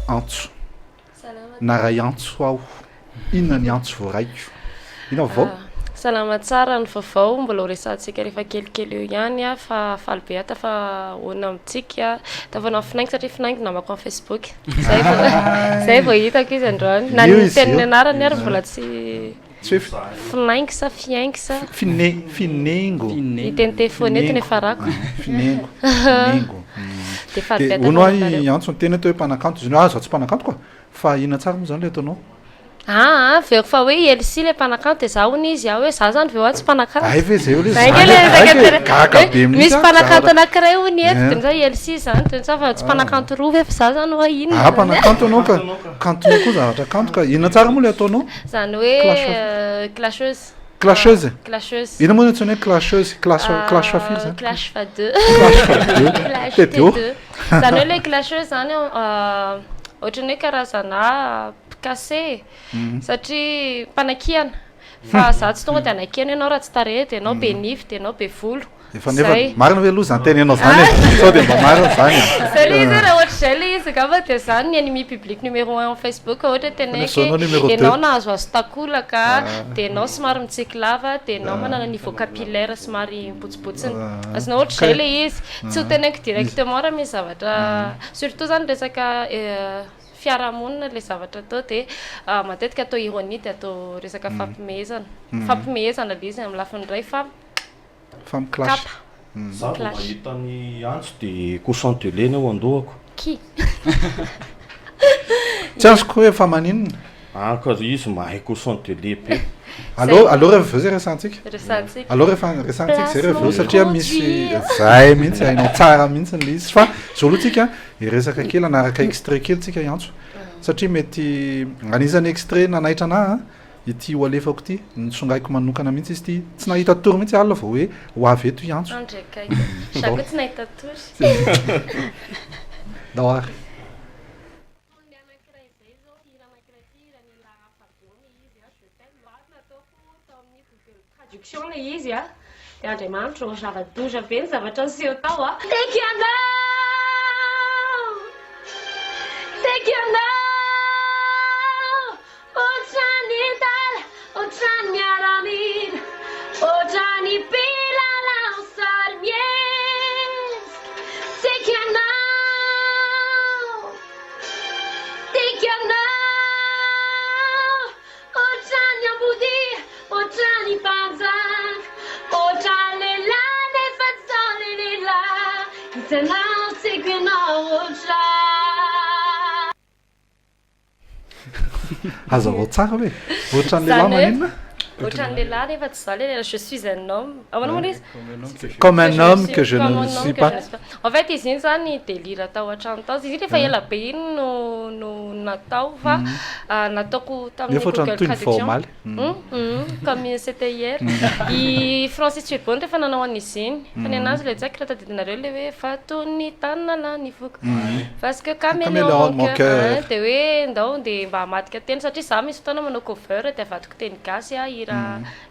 Antso. Naray antso aho. Inona ny antso voaraiko? Inona vaovao? Salama tsara ny vaovao, mbola ho resahantsika rehefa kelikely eo ihany ah, fa faly be aho tafahoana amintsika, tafahoana amin'i Finaingo satria Finaingo namako amin'ny Facebook. Zay vao zay vao hitako izy androany. Na ny tenin'ny anarany ary mbola tsy Tsy hoe Finaingo sa Fiaingo sa Fine, Finengo. Niteniteny foana eto ny farako. Finengo, Finengo. Dia faly be Dia aho hono tafahoana aho anareo. hiantso ny tena hoe mpanakanto izy io. Ah, izaho tsy mpanakanto ka. Fa inona tsara moa izany ilay ataonao? Aa averiko fa hoe i Elsie le mpanakanto de za hono izy aho hoe za zany ve hoa tsy mpanakanto? Hay ve zay hoe Zay nge le zany resaka e, gaga hoe be mihitsy misy aho, mpanakanto zavatra anakiray hono eto de Ein. za i Elsie zany de za fa tsy mpanakanto roa ve fa za zany hoa inona Ah zany? mpanakanto ianao ka, kantonao koa zavatra kanto ka, inona tsara moa le ataonao? Zany hoe Clash of clasheuse. Clasheuse? Clasheuse. Inona moa ny antsoina hoe clasheuse? Clash clash fa firy zany? Clash fa deux. Clash fa deux. Clash Tedy ô. T deux. Zany hoe le clasheuse zany ohatran'ny hoe karazana mpikase e, satria mpanakihana fa za tsy tonga de anakiana ianao raha tsy tarehy de ianao be nify de ianao be volo. Efa nefa Zay. marina ve aloha zany tenenao zany e? Sao de mba marina zany e? Zay le izy hoe raha ohatr'izay le izy angamba de za ny ennemi public numéro un en Facebook ohatra Fa nefa zao teneniko ianao numéro hoe deux. ianao nahazoazo takolaka de ianao somary mitsiky lava de ianao manana niveau capillaire somary mibotsibotsina. Azonao ohatr'izay le izy. Tsy ho teneniko directement raha misy zavatra surtout zany resaka fiarahamonina le zavatra atao de matetika atao ironie de atao resaka fampimehezana. Fampimehezana le izy amin'ny lafiny iray fa Fa mi-clash. Kapa. Za vao Clash. mahita ny antso de cochon de lait ny ao an-dohako. Ki. Tsy azoko hoe fa maninona? Ah ka izy mahay cochon de lait be. Aleo aleo rehefa avy eo zay resahantsika. Resahantsika. Aleo rehefa resahantsika zay rehefa avy eo Place satria mon misy produit. zay mihitsy hainao tsara mihitsy le izy fa zao aloha tsika hiresaka kely hanaraka extrait kely tsika hiantso satria mety anisan'ny extrait nanaitra anah an. Ity ho alefako ity, notsongaiko manokana mihitsy izy ity, tsy nahita tory mihitsy alina vao hoe ho avy eto hiantso. Andre kay, za koa tsy nahita tory. Ndao ary. Traduction ilay izy a, dia Andriamanitra ô, zava-doza be ny zavatra niseho tao a. Tiako ianao, tiako ianao, ohatran'ny tala, ohatran'ny miaramila, ohatran'ny mpilalao sarimihetsika. Tiako ianao, tiako ianao. Ohatran'ny ambodia, ohatran'ny mpanjaka, ohatran'ny lehilahy nefa tsy sao le lehilahy, hitanao tiako ianao ohatran'ny. Hazavao tsara hoe ohatran'ny lehilahy maninona? Ohatran'ny lehilahy nefa tsy za le lehilahy, je suis un homme, ahoana moa le izy? Comme un homme que je ne le suis pas. En fait izy iny zany délire tao an-trano tao, izy iny efa ela be iny no no natao fa nataoko tamin'ny Nefa ohatran'ny Google toy ny vao traduction. omaly. Comme c'était hier. I Francis Turbone rehefa nanao an'izy iny, fa ny anazy ilay tsy haiko raha tadidinareo ilay hoe vaton'ny tanana ny foko. Parce que caméléon mon cœur. Dia hoe ndao dia mba hamadika teny satria za misy fotoana manao cover dia avadiko teny gasy hira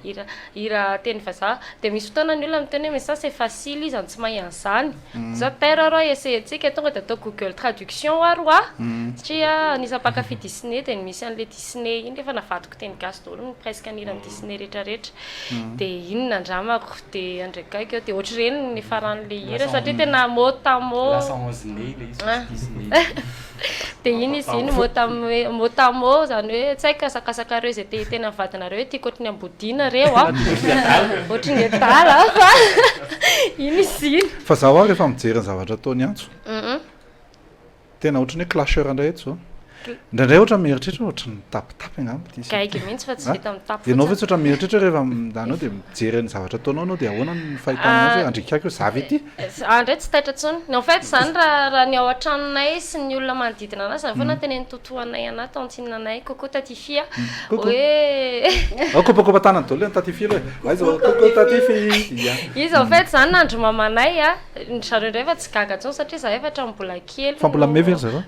Hira hira teny vazaha. Dia misy fotoana ny olona miteny hoe mais ça c'est facile iza no tsy mahay an'izany. Za tairo ary hoa essayer-tsika tonga dia atao google traduction ary hoa. Satria anisan'ny mpankafy Disney dia ny misy an'ilay Disney iny efa navadiko teny gasy daholo ny presque ny hiran'ny Disney rehetra rehetra. Dia iny nandramako dia andrekaiky eo dia ohatr'ireny ny nifaran'ilay hira satria tena mot à mot. Lasa onze-nay ilay izy fa tsy Disney. Dia iny izy iny mot à mot à mot izany hoe tsy haiko asakasakareo izay te hiteny amin'ny vadinareo hoe tiako ohatry ny ambodia nareo a, ohatry ny adala fa iny izy iny. Fa za hoa rehefa mijery ny zavatra ataon'i Antso, tena ohatry ny hoe clasheur indray eto zao. Indraindray ohatra mieritreritra hoe ohatry ny mitapitapy angamba ity sipa Gaigy ity. mihitsy fa tsy A? vita mitapy Ianao ve fotsiny. tsy ohatra mieritreritra hoe rehefa anao dia mijery ny zavatra ataonao anao dia ahoana ny fahitanao azy hoe andrikako io za ve ity? Za ndray tsy taitra intsony. En fait zany raha raha ny ao an-tranonay sy ny olona manodidina anahy zany foana tenenin'ny totoanay anahy, tantine anay, coucou tatie Fy a, Coucou. hoe Ao kopakopa-tanana daholo ny tatie Fy aloha e. Aiza ô, coucou tatie Fy. Ia. Izy en fait zany nandry mamanay a, ry zareo ndray efa tsy gaga intsony satria zahay efa hatramin'ny mbola kely Fa mbola no mimehy ve ry zareo?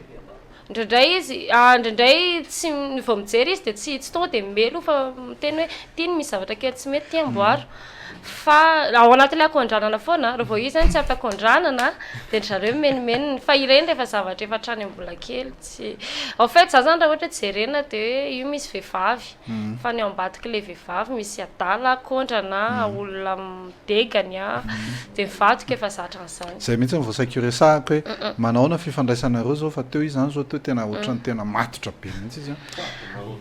Indraindray izy, indraindray tsy, vao mijery izy dia tsy tsy tonga dia mimehy aloha fa miteny hoe ity no misy zavatra kely tsy mety, ity amboaro. Fa ao anatin'ilay akondranana foana, raha vao izy zany tsy ampy akondranana dia ry zareo mimenomenona, fa ireny rehefa zavatra efa hatrany am-bola kely tsy, en fait za zany raha ohatra hoe jerena dia hoe io misy vehivavy fa ny ao ambadik'ilay vehivavy misy adala, kondrana, olona midegany an, dia ny vadiko efa zatra an'izany. Zay mihitsy no vao saika horesahako hoe manahoana fifandraisanareo zao fa teo izy zany zao teo tena ohatran'ny tena matotra be mihitsy izy an.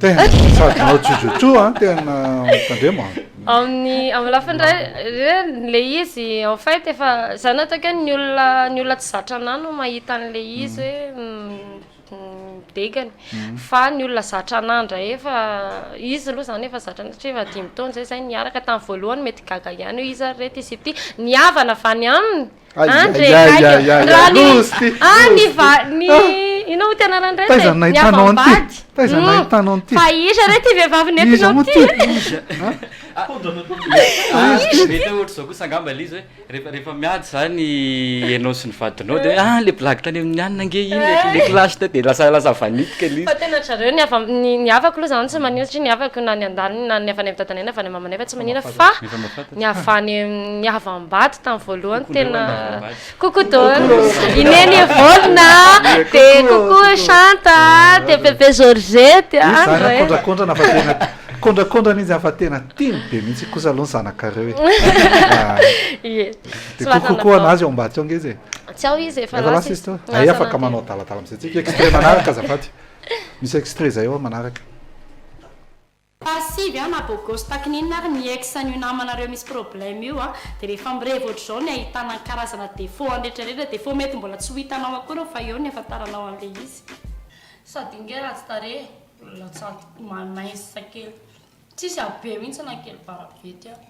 Tena sady manao jojojo an, tena tandremo an. Amin'ny amin'ny lafiny iray le izy en fait efa za nataoko hoe ny olona ny olona tsy zatra anah no mahita an'le izy hoe midegany fa ny olona zatra anah ndray efa izy aloha zany efa zatra anah satria efa dimy taona zay zahay niaraka tamin'ny voalohany mety gaga ihany hoe iza ary re ty sipa ty, ny havana avy any aminy Andre Aiaiaiaiai, Raha ny loza ty, ah ny loza va ty. ny inona moa ty anarany reto Taiza e? no Ny nahitanao an'ity? havam-bady. Taiza no nahitanao an'ity? Fa iza re ty vehivavy Iza nentinao moa ty? ty? Ah, mety hoe ohatr'izao kosa angamba ilay izy hoe rehefa rehefa miady zany ianao sy ny vadinao de hoe ah le blague tany amin'ny anona ange iny le le clash teo de lasa lasa vanitika ilay izy. Fa tena ry zareo ny hava- ny ny havako aloha zany tsy manino satria ny havako na ny andaniny na ny avy any amin'ny dadanay na avy any amin'ny mamanay fa tsy manino fa Efa mahafantatra. Ny avy any amin'ny havam-bady tamin'ny voalohany Coucou ndreo tena any havam-bady. Coucou daholo. I Neny Yvonne, dia coucou Shanta, dia Bebe Georgette, Izy any zany re. kondrakondrana fa tena kondrakondrana izy fa tena tiany be mihitsy kosa aloha ny zanakareo e. Ah, Ie. Dia Tsy coucou mazana koa atao. anazy ao ambadika ao ange izy e. Tsy ao izy efa Efa lasa lasa izy izy. teo. Lasa Ay afaka nandeha. manao adaladala amizay tsika. Extrait manaraka azafady. Misy extrait zay ao manaraka. Passive a, na beau gosse takininona ary ny ex an'io namanareo misy problème io a, de rehefa mirevy ohatr'izao ny ahitana ny karazana défaut any rehetra rehetra, défaut mety mbola tsy ho hitanao akory fa eo ny ahafantaranao an'le izy. Sady ingahy ratsy tarehy, latsaky mince kely, tsisy habe mihitsy na kely barabety ary.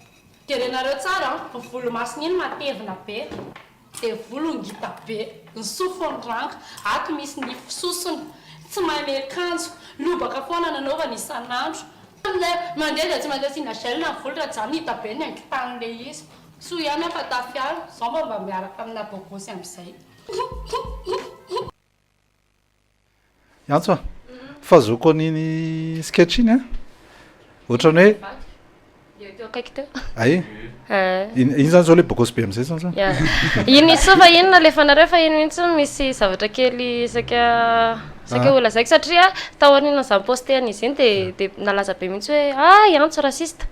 Jerenareo tsara an, ny volomasony iny matevina be. Dia volo ngita be, ny sofiny ranga, ato misy nify sosona, tsy mahay miakanjo, lobaka foana nanaovany isan'andro. Ilay mandeha dia tsy maintsy asiana gel ny volo raha tsy izany hita be ny haingon-tanin'ilay izy. Soa ihany aho fa tafiala, izao mba mba miaraka amina bogosy amin'izay. Antso a! Fahazoako an'iny sketch iny an, ohatran'ny hoe. Eo teo akaiky teo. Ay! Iny iny zany zao le bogosy be am'zay zany zany. Ya. Iny soa fa iny nalefanareo fa iny mihitsy no misy zavatra kely saika saika ho lazaiko satria taorian'izany poste an'izy iny de de nalaza be mihitsy hoe ah i Antso raciste.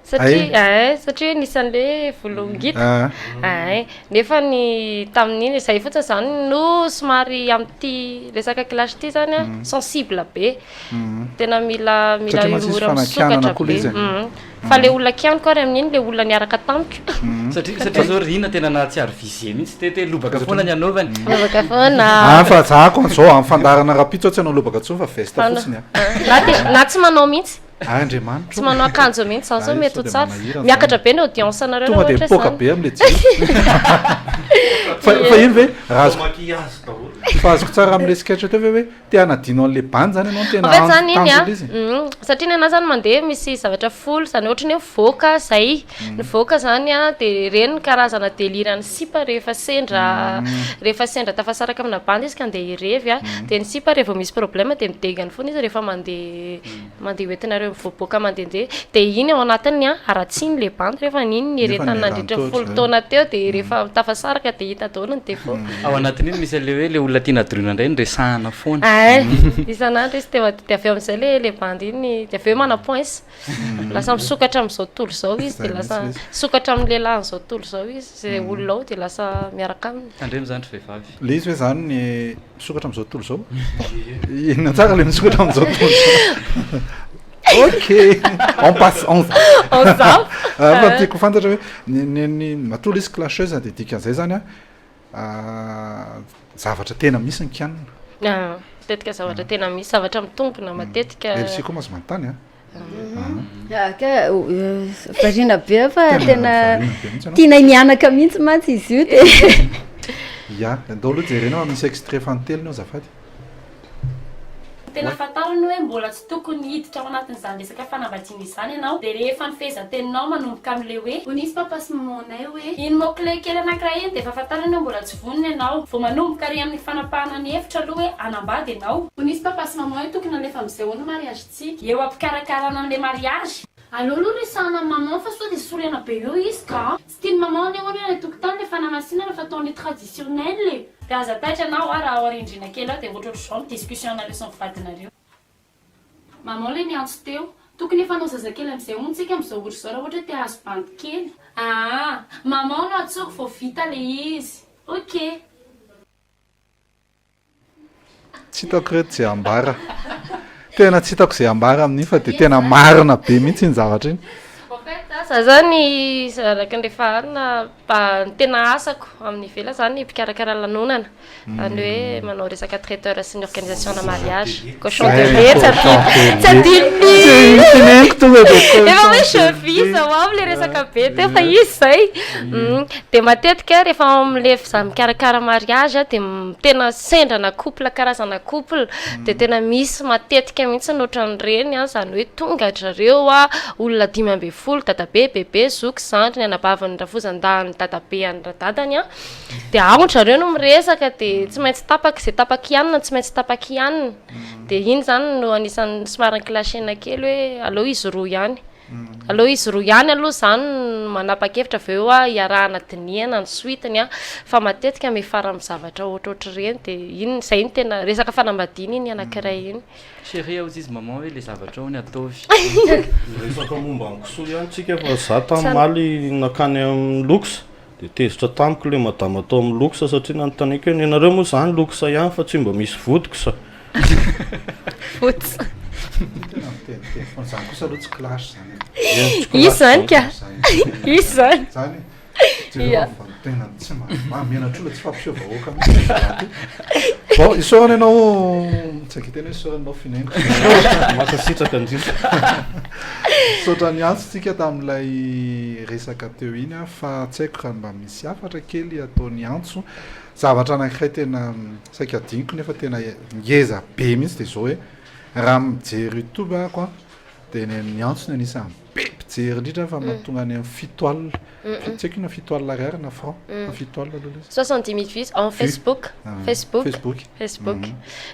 Satria eh satria hoe nisy an'le volo ngita. Ay, nefa ny tamin'iny izay fotsiny zany no somary amin'ity resaka clash ity zany a, sensible be. Tena mila mila Satria mantsy izy humour fanakianana misokatra koa le be. izy e. Fa le olona kianiko ary amin'iny le olona niaraka tamiko. Satria satria zao Rina tena nahatsiaro visé mihitsy teto hoe lobaka foana ny anaovany. Lobaka foana. Ah fa za ko an'zao amin'ny fandaharana rahampitso aho tsy hanao lobaka intsony fa veste fotsiny a. Na te- na tsy manao mihitsy. Andriamanitro. Tsy manao akanjo mihitsy zany zao mety ho tsara. Miakatra be ny audience nareo Tonga dia mipoaka be amin'ilay jiro. Fa fa iny ve raha azoko fa azoko tsara amin'ilay sketch teo ve hoe te hanadino an'ilay bandy zany ianao no tena En fait zany iny tanjona izy? satria ny anahy zany mandeha misy zavatra folo zany ohatry ny hoe mivoaka zay, nivoaka zany an de ireny ny karazana délire an'ny sipa rehefa sendra rehefa sendra tafasaraka amina bandy izy ka andeha hirevy an, de ny sipa rehefa misy problème de midegany foana izy rehefa mandeha Mandeha hoentinareo mivoaboaka mandehandeha dia iny ao anatiny an, haratsiany le bandy rehefa iny nieretany nandritra ny folo taona teo dia rehefa tafasaraka dia hita daholo ny défaut. Ao anatin'iny misy an'le hoe le olona tiana doroina indray no resahana foana. Ay, isan'andro izy teo dia avy eo amin'izay le le bandy iny dia avy eo manam-poince. Lasa misokatra amin'izao tontolo izao izy dia lasa misokatra amin'ny lehilahin'izao tontolo izao izy, izay olona ao dia lasa miaraka aminy. Tandremo izany ry vehivavy. Le izy hoe zany ny Misokatra amin'izao tontolo izao? Inona tsara ilay misokatra amin'izao tontolo izao? Ok, on passe, on zappe. On zappe. Ah, fa tiako ho fantatra hoe ny ny ny matoa ilay izy clasheuse dia dikan'izay zany an, zavatra tena misy ny kianina. Ah, matetika zavatra tena misy, zavatra mitombina matetika. Elsie koa mahazo manontany an. Ka variana be aho fa tena tianay mianaka mihitsy mantsy izy io de. Ya, andao aloha jerena fa misy extrait fanintelony ao azafady. Tena fantariny hoe mbola tsy tokony hiditra ao anatin'izany resaka fanambadiana izany ianao, dia rehefa ny fehezanteninao manomboka amin'ilay hoe. Hoy nisy papa sy maman-nay hoe. Iny mot clé kely anankiray iny dia efa fantariny hoe mbola tsy vonona ianao. Vao manomboka ary amin'ny fanapahana ny hevitra aloha hoe hanambady ianao. Hoy nisy papa sy maman hoe tokony alefa amin'izay hono mariage-tsika. Eo am-pikarakarana an'ilay mariage. Aleo aloha resahana amin'i maman fa sao dia sorena be eo izy ka. Tsy tian'i maman anie hono any an-tokotany ilay fanamasinana fa ataonay traditionnel e. Dia aza taitra na hoa raha ao arindrina kely ao dia ohatrohatr'izao ny discussion nareo sy ny vadinareo. Maman ilay niantso teo. Tokony efa hanao zazakely amin'izay hono tsika amin'izao ora izao raha ohatra hoe te hahazo bandy kely. Aa! Maman no antsoiko vao vita ilay izy. Ok. Tsy hitako reto ze ambara. Tena tsy hitako ze ambara amin'iny fa dia tena marina be mihitsy iny zavatra iny. En fait za zany araka ny rehefa alina ny tena asako amin'ny ivelany zany mpikarakara lanonana. Zany hoe manao resaka traiteur sy ny organisation na mariage. Cochon de lait tsy adino tsy adinon'ny Teneniko tonga dia cochon Efa hoe de cheville lait. zao aby le resaka be teo fa izy zay. Dia matetika rehefa ao amin'le za mikarakara mariage dia tena sendra na couple karazana couple dia tena misy matetika mihitsy ny ohatran'ireny an, izany hoe tonga ry zareo an, olona 15, dadabe, bebe, zoky, zandry, ny anabavin'ny rafozan-dahin'ny dadabe an'ny radadany an, dia ao ry zareo no miresaka dia tsy maintsy tapaka izay tapaka ihanina tsy maintsy tapaka ihanina, dia iny izany no anisan'ny somary ni-clasher-na kely hoe aleo izy roa ihany. Aleo izy roa ihany aloha izany no manapa-kevitra avy eo iarahana dinihana ny suite-ny an, fa matetika miafara amin'ny zavatra ohatrohatr'ireny dia iny izay no tena resaka fanambadiana iny anankiray iny. Chérie hozy izy maman hoe le zavatra hono ataovy. Niresaka momba ny kisoa ihany tsika fa za tamimaly nakany amin'ny looks de tezitra tamiko le madama tao amin'ny looks satria nanontaniako hoe nenareo moa zany looks ihany fa tsy mba misy vodks. Fotsy. Tena miteniteny foana. Zany kosa aloha tsy clash zany e. Izy zany ka. Izy zany. Zany e. Jereo fa tena tsy mahamenatra olona tsy fampiseho vahoaka mihitsy izy raha ty. Bon, isaorana ianao tsy haiko hiteny hoe isaorana ianao Finengo. Mankasitraka indrindra. Misaotra niantso tsika tamin'ilay resaka teo iny aho fa tsy haiko raha mba misy hafatra kely ataon'i Antso. Zavatra anankiray tena saika adinoko nefa tena ngeza be mihitsy dia izao hoe raha mijery youtube ahako an dia ny an'i Antso no anisan'ny be mpijery indrindra fa mahatonga any amin'ny 7 alina, tsy haiko na 7 alina ariary na franc fa 7 alina aloha ilay izy. 70 000 vues en Facebook, Facebook, Facebook, Facebook,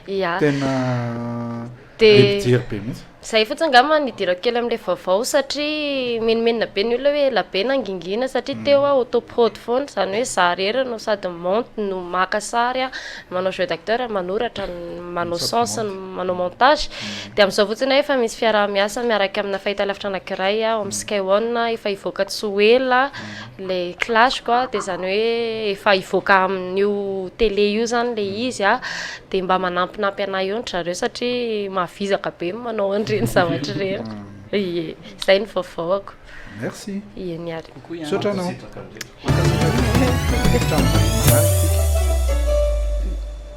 ya. Tena be mpijery be mihitsy. Zay fotsiny angamba no idirako kely amin'ilay vaovao satria menomenona be ny olona hoe ela be nangingina satria teo aho auto prod foana, izany hoe za irery no sady mi-monte no maka sary, manao jeu d'acteur, manoratra, manao son sy manao montage. Dia amin'izao fotsiny aho efa misy fiaraha-miasa miaraka amina fahitalavitra anankiray ao amin'ny Sky One, efa hivoaka tsy ho ela ilay clash-ko dia izany hoe efa hivoaka amin'io télé io izany ilay izy an. Dia mba manampinampy anah eo ndry zareo satria mahavizaka be ny manao an'ireny zavatra ireny. Ie, izay no vaovaoko. Merci. Eny ary. Misaotra anao. Mankasitraka indrindra. Hatramin'ny manaraka.